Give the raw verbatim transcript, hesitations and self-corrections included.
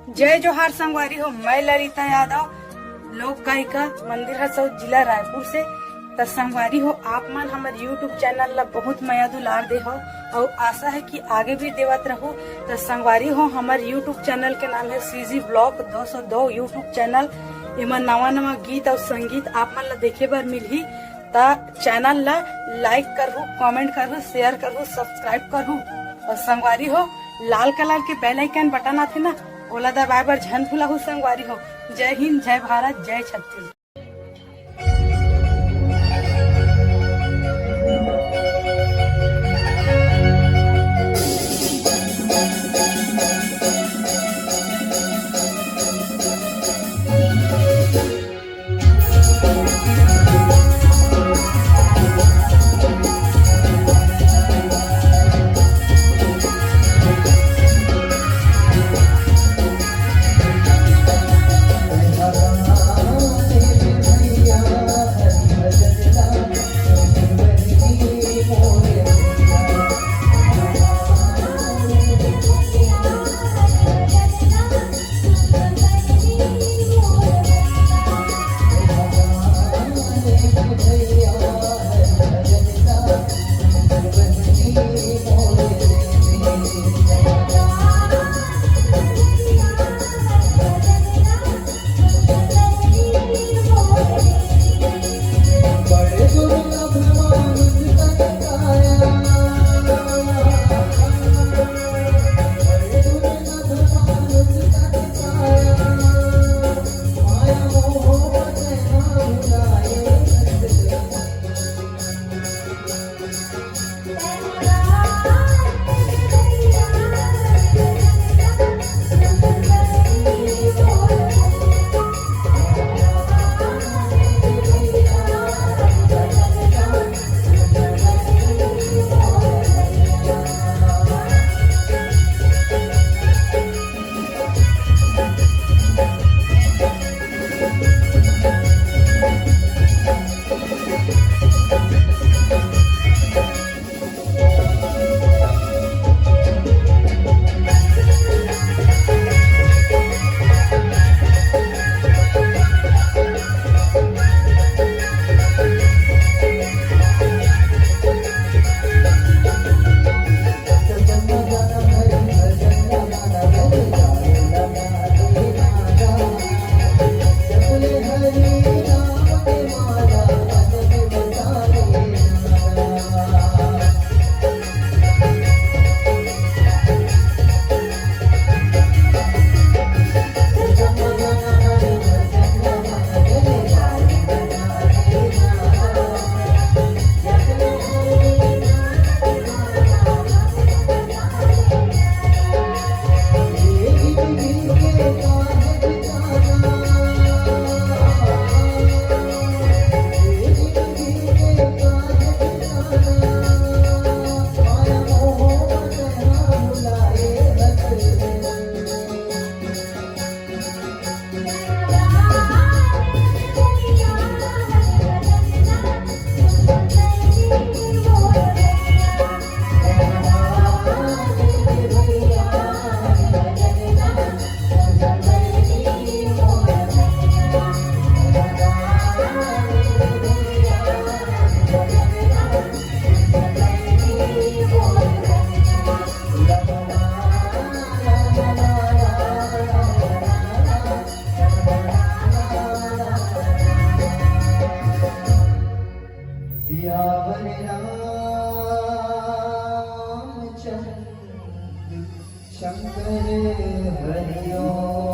जय जोहार संगवारी हो, मैं ललिता यादव, लोक गायिका, मंदिर हसौद, जिला रायपुर से। त संगवारी हो, आप मन हमर YouTube चैनल ला बहुत मया दुलार दे हो, अउ आशा है कि आगे भी देवत रहो। त संगवारी हो, हमर YouTube चैनल के नाम है CG Vlog दो सौ दो YouTube चैनल। एमा नवा नवा गीत अउ संगीत आप मन ला देखे बर मिलही। त चैनल ला लाइक करहु, कमेंट करहु, शेयर करहु, सब्सक्राइब करहु। अउ संगवारी हो, लाल कलर के बेल आइकन बटन आथे ना, ओला दबाए बर झन भुलाहू संगवारी हो। जय हिंद, जय भारत, जय छत्तीसगढ़। सियावर रामचंद्र शंकर हरिओम।